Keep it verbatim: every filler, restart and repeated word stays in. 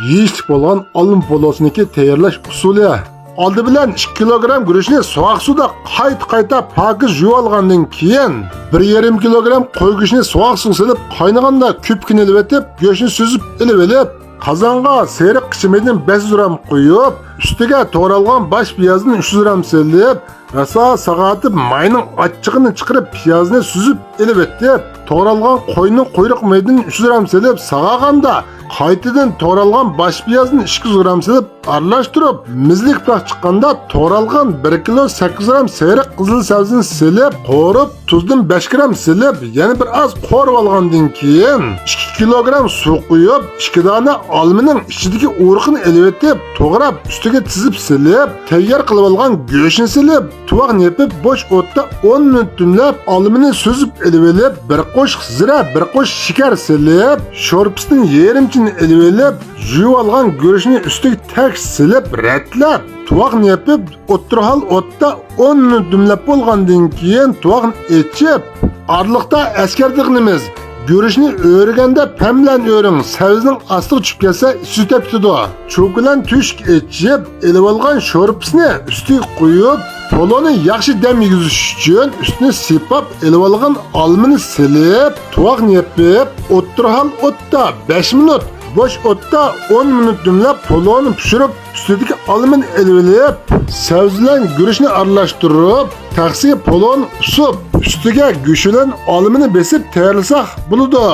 يېيىشلىك بولغان ئالما پولۇسىنىڭكى تەييارلاش ئۇسۇلى. ئالدى بىلەن ئىككى كىلوگرام گۈرۈچنى سوغۇق سۇدا قايتا-قايتا پاكىز يۇيۇۋالغاندىن كېيىن، بىر يېرىم كىلوگرام قوي گۆشىنى سوغۇق سۇغا سېلىپ قاينىغاندا كۆپۈكىنى ئېلىۋېتىپ، گۆشنى سۈزۈپ ئېلىۋېلىپ، قازانغا سېرىق قىچىمىدىن بەش يۈز گرام قۇيۇپ، ئۈستىگە توغرالغان باش پىيازدىن ئۈچ يۈز گرام سېلىپ، راسا ساغارتىپ، ماينىڭ ئاچچىقىنى چىقىرىپ، پىيازنى سۈزۈپ ئېلىۋېتىپ، توغرالغان قوينىڭ قۇيرۇق مېيىدىن ئۈچ يۈز گرام سېلىپ ساغارغاندا، قايتىدىن توغرالغان باش پىيازدىن ئىككى يۈز گرام سېلىپ ئارىلاشتۇرۇپ، مېزىلىك پۇراق چىققاندا توغرالغان بىر كىلو سەككىز يۈز گرام سېرىق قىزىل سەۋزىنى سېلىپ قورۇپ، تۇزدىن بەش گرام سېلىپ، يەنە بىر ئاز قورۇۋالغاندىن كېيىن، ئىككى كىلوگرام سۇ قۇيۇپ، ئىككى دانە ئالمىنىڭ ئىچىدىكى ئۇرۇقىنى ئېلىۋېتىپ، توغراپ، ئۈستىگە تىزىپ سېلىپ، تەييار قىلىۋالغان گۆشنى سېلىپ، تۇۋاقنى يېپىپ، بوش ئوتتا ئون مىنۇت دۈملەپ، ئالمىنى سۈزۈپ ئېلىۋېلىپ، بىر قوشۇق زىرە، بىر قوشۇق شېكەر سېلىپ، شورپىسىدىن يېرىمچىنى ئېلىۋېلىپ، يۇيۇۋالغان گۆشنى ئۈستىگە تەكشى سېلىپ، رەتلەپ، تۇۋاقنى يېپىپ، ئوتتۇرا ھال ئوتتا ئون مىنۇت دۈملەپ بولغاندىن كېيىن، تۇۋاقنى ئېچىپ، ئارىلىقتا ئەسكەرتىۋېتىمىز، گۈرۈچنى ئۆرۈگەندە پەم بىلەن ئۆرۈڭ، سەۋزىنىڭ ئاستىغا چۈشۈپ كەتسە، ئىچى تۈتەپ كېتىدۇ. چوكا بىلەن تۆشۈك ئېچىپ، ئېلىۋالغان شورپىسىنى ئۈستىگە قۇيۇپ، پولۇنى ياخشى دەم يېگۈزۈش ئۈچۈن ئۈستىنى سىيپاپ ئېلىۋالغان ئالمىنى سېلىپ، تۇۋاقنى يېپىپ، ئوتتۇرا ھال ئوتتا بەش مىنۇت، بوش ئوتتا ئون مىنۇت دۈملەپ پولۇنى پىشۇرۇپ، ئۈستىدىكى ئالمىنى ئېلىۋېلىپ، سەۋزە بىلەن گۈرۈچنى ئارىلاشتۇرۇپ، تەخسىگە پولۇنى ئۇسۇپ، ئۈستىگە گۆش بىلەن ئالمىنى بېسىپ تەييارلىساق بولىدۇ.